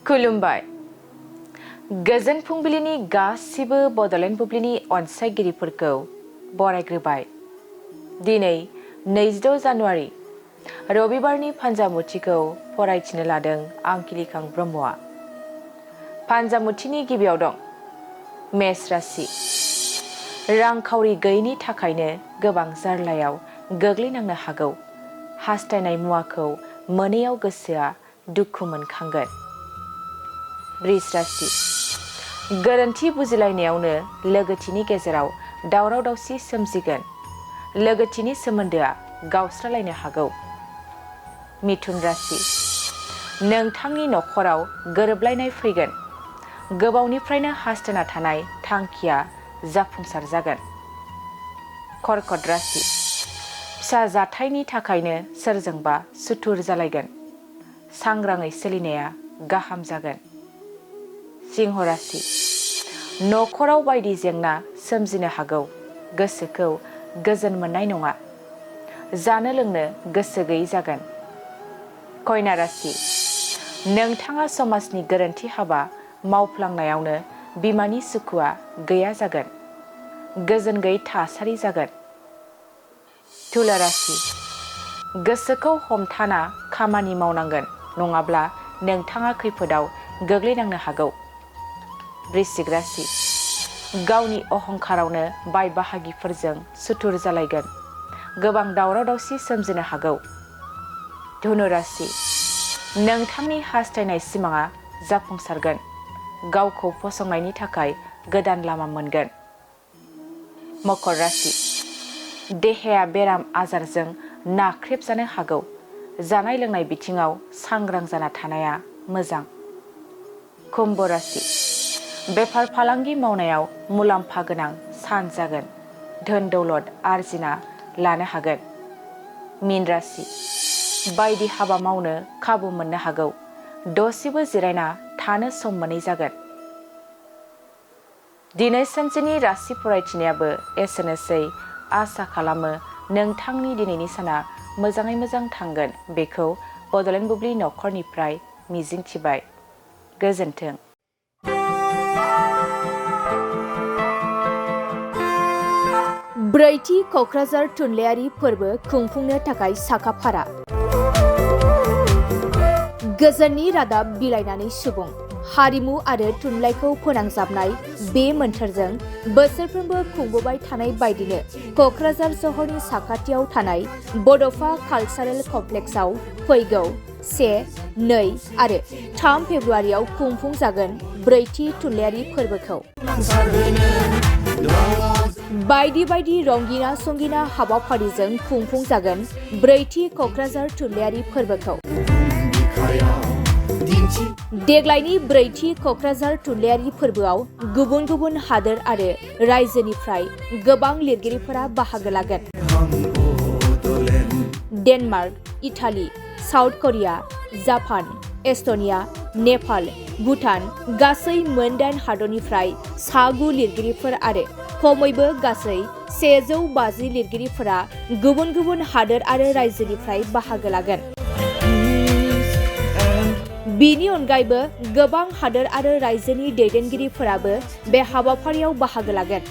खुलुमबाय। गोजोन फुंबिलिनि गासिबो बड'लेण्ड बुब्लिनि अनसायगिरिफोरखौ बरायग्रोबाय। दिनै 26 जानुवारि रबिबारनि फान्जामुथिखौ फरायथिनो लादों आं किलिखां ब्रह्मआ। फान्जामुथिनि गिबियाव दं मेष राशि। रांखावरि गैयैनि थाखायनो गोबां जार्लायाव गोग्लैनांनो हागौ। हास्थायनाय मुवाखौ मोनैयाव गोसोआ दुखु मोनखांगोन। वृष राशि। गोरोन्थि बुजिलायनायावनो लोगोथिनि गेजेराव दावराव दावसि सोमजिगोन। लोगोथिनि सोमोन्दोआ गावस्रालायनो हागौ। मिथुन राशि। नोंथांनि नखराव गोरोबलायनाय फैगोन। गोबावनिफ्रायनो हास्थायना थानाय थांखिया जाफुंसार जागोन। कर्कट राशि। फिसा जाथायनि थाखायनो सोरजोंबा सुथुर जालायगोन। सांग्राङै सोलिनाया गाहाम जागोन। सिंह राशि। नखराव बायदि जेंना सोमजिनो हागौ। गोसोखौ गोजोन मोननाय नङा। जानो लोंनो गोसो गैयै जागोन। कन्या राशि। नोंथाङा समाजनि गोरोन्थि हाबा मावफ्लांनायावनो बिमानि सुखुआ गैया जागोन। गोजोन गैयै थासारि जागोन। तुला राशि। गोसोखौ हमथाना खामानि मावनांगोन, नङाब्ला नोंथाङा खैफोदाव गोग्लैनांनो हागौ। वृश्चिक राशि। गावनि अहंखारावनो बाय बाहागिफोरजों सुथुर जालायगोन। गोबां दावराव दावसि सोमजिनो हागौ। धनु राशि। नोंथांनि हास्थायनाय सिमाङा जाफुंसारगोन। गावखौ फसंनायनि थाखाय गोदान लामा मोनगोन। मकर राशि। देहाया बेराम आजारजों नाख्रेबजानो हागौ। जानाय लोंनाय बिथिङाव सांग्रां जाना थानाया मोजां। कुम्भ राशि। बेफार फालांगि मावनायाव मुलाम्फा गोनां सान जागोन। धोन दौलत आरजिना लानो हागोन। मीन राशि। बायदि हाबा मावनो खाबु मोननो हागौ। दसेबो जिरायना थानो सम मोनै जागोन। दिनै सानसेनि राशि फरायथिनायाबो एसेनोसै। आसा खालामो नोंथांनि दिनैनि साना मोजाङै मोजां थांगोन। बेखौ बड'लेण्ड बुब्लि नखरनिफ्राय मिजिंथिबाय। गोजोन्थों। ब्रैथि क'क्राझार थुनलाइयारि फोरबो खुंफुंनो थाखाय साखाफारा। गोजोननि रादाब बिलाइनानै सुबुं हारिमु आरो थुनलाइखौ फोनांजाबनाय बे मोन्थोरजों बोसोरफ्रोमबो खुंबोबाय थानाय बायदिनो क'क्राझार सहरनि साखाथियाव थानाय बड'फा कालचारेल कमप्लेक्सआव फैगौ 1, 2 आरो 3 फेब्रुवारियाव खुंफुंजागोन ब्रैथि थुनलाइयारि फोरबोखौ। बायदि बायदि रंगिना संगिना हाबाफारिजों खुंफुंजागोन ब्रैथि क'क्राझार थुनलाइयारि फोरबोखौ। देग्लायनि ब्रैथि क'क्राझार थुनलाइयारि फोरबोआव गुबुन गुबुन हादोर आरो रायजोनिफ्राय गोबां लिरगिरिफोरा बाहागो लागोन। Denmark, Italy, South Korea, Japan, Estonia, Nepal, Bhutan गासै मोन 8 हादरनिफ्राय 9 लिरगिरिफोर आरो खमैबो गासै 150 लिरगिरिफोरा गुबुन गुबुन हादोर आरो रायजोनिफ्राय बाहागो लागोन। बिनि अनगायैबो गोबां हादोर आरो रायजोनि दैदेनगिरिफोराबो बे हाबाफारियाव बाहागो लागोन।